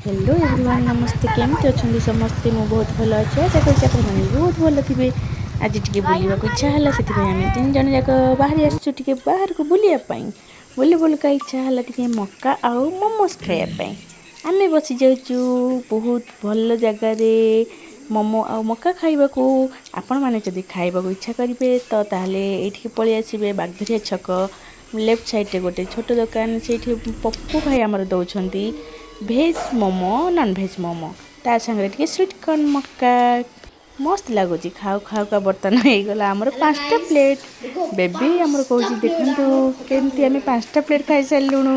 Hello everyone, ନମସ୍ତେ। କେମିତି ଅଛନ୍ତି ସମସ୍ତେ? ମୁଁ ବହୁତ ଭଲ ଅଛି। ଆଶା କରୁଛି ଆପଣମାନେ ବି ବହୁତ ଭଲ ଥିବେ। ଆଜି ଟିକେ ବୁଲିବାକୁ ଇଚ୍ଛା ହେଲା, ସେଥିପାଇଁ ଆମେ ତିନି ଜଣ ଯାକ ବାହାରି ଆସିଛୁ ଟିକେ ବାହାରକୁ ବୁଲିବା ପାଇଁ। ବୁଲି ବୁଲିକା ଇଚ୍ଛା ହେଲା ଟିକେ ମକା ଆଉ ମୋମୋସ୍ ଖାଇବା ପାଇଁ। ଆମେ ବସି ଯାଉଛୁ ବହୁତ ଭଲ ଜାଗାରେ ମୋମୋ ଆଉ ମକା ଖାଇବାକୁ। ଆପଣମାନେ ଯଦି ଖାଇବାକୁ ଇଚ୍ଛା କରିବେ ତ ତାହେଲେ ଏଇଠିକି ପଳେଇ ଆସିବେ। ବାଗଧରିଆ ଛକ ଲେଫ୍ଟ ସାଇଡ଼୍ରେ ଗୋଟେ ଛୋଟ ଦୋକାନ, ସେଇଠି ପପୁ ଭାଇ ଆମର ଦେଉଛନ୍ତି veg momo, non veg momo, ତା ସାଙ୍ଗରେ ଟିକେ ସୁଇଟ୍ କର୍ନ ମକା। ମସ୍ତ ଲାଗୁଛି। ଖାଉ ଖାଉକା ବର୍ତ୍ତମାନ ହେଇଗଲା ଆମର 5ଟା ପ୍ଲେଟ୍। ବେବି ଆମର କହୁଛି, ଦେଖନ୍ତୁ କେମିତି ଆମେ 5ଟା ପ୍ଲେଟ୍ ଖାଇସାରିଲୁଣୁ।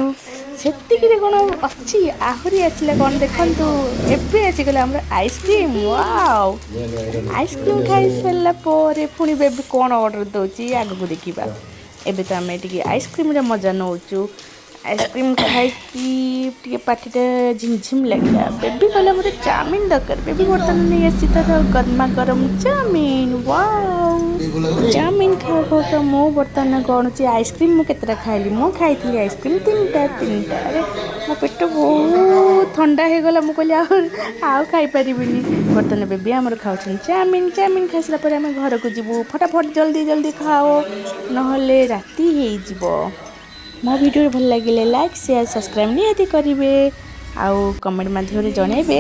ସେତିକିରେ କ'ଣ ଅଛି? ଆହୁରି ଆସିଲା କ'ଣ ଦେଖନ୍ତୁ। ଏବେ ଆସିଗଲା ଆମର ଆଇସ୍କ୍ରିମ୍। ୱାଓ! ଆଇସ୍କ୍ରିମ୍ ଖାଇସାରିଲା ପରେ ପୁଣି ବେବି କ'ଣ ଅର୍ଡ଼ର ଦେଉଛି, ଆଗକୁ ଦେଖିବା। ଏବେ ତ ଆମେ ଟିକେ ଆଇସ୍କ୍ରିମ୍ର ମଜା ନେଉଛୁ। ଆଇସ୍କ୍ରିମ୍ ଖାଇକି ଟିକେ ପାଟିଟା ଝିମଝିମ୍ ଲାଗିଲା। ବେବି କହିଲା, ମୋତେ ଚାଉମିନ୍ ଦରକାର। ବେବି ବର୍ତ୍ତମାନ ନେଇ ଆସିଛି ତାର ଗରମା ଗରମ ଚାଉମିନ୍। ୱାଓ! ଚାଉମିନ୍ ଖାଉ ଖାଉ ତ ମୁଁ ବର୍ତ୍ତମାନ ଗଣୁଛି ଆଇସ୍କ୍ରିମ୍ ମୁଁ କେତେଟା ଖାଇଲି। ମୁଁ ଖାଇଥିଲି ଆଇସ୍କ୍ରିମ୍ ତିନିଟା। ତିନିଟାରେ ମୋ ପେଟ ବହୁତ ଥଣ୍ଡା ହେଇଗଲା। ମୁଁ କହିଲି, ଆଉ ଆଉ ଖାଇପାରିବିନି। ବର୍ତ୍ତମାନ ବେବି ଆମର ଖାଉଛନ୍ତି ଚାଉମିନ୍। ଚାଉମିନ୍ ଖାଇସାରିଲା ପରେ ଆମେ ଘରକୁ ଯିବୁ। ଫଟାଫଟ ଜଲ୍ଦି ଜଲ୍ଦି ଖାଅ, ନହେଲେ ରାତି ହେଇଯିବ। ମୋ ଭିଡ଼ିଓ ଭଲ ଲାଗିଲେ ଲାଇକ୍, ସେୟାର, ସବସ୍କ୍ରାଇବ୍ ନିହାତି କରିବେ ଆଉ କମେଣ୍ଟ ମାଧ୍ୟମରେ ଜଣାଇବେ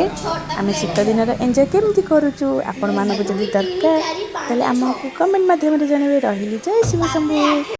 ଆମେ ଶୀତ ଦିନର ଏନ୍ଜୟ କେମିତି କରୁଛୁ। ଆପଣମାନଙ୍କୁ ଯଦି ଦରକାର, ତାହେଲେ ଆମକୁ କମେଣ୍ଟ ମାଧ୍ୟମରେ ଜଣାଇବେ। ରହିଲି, ଜୟ ଶିବ ଶମ୍ଭୁ।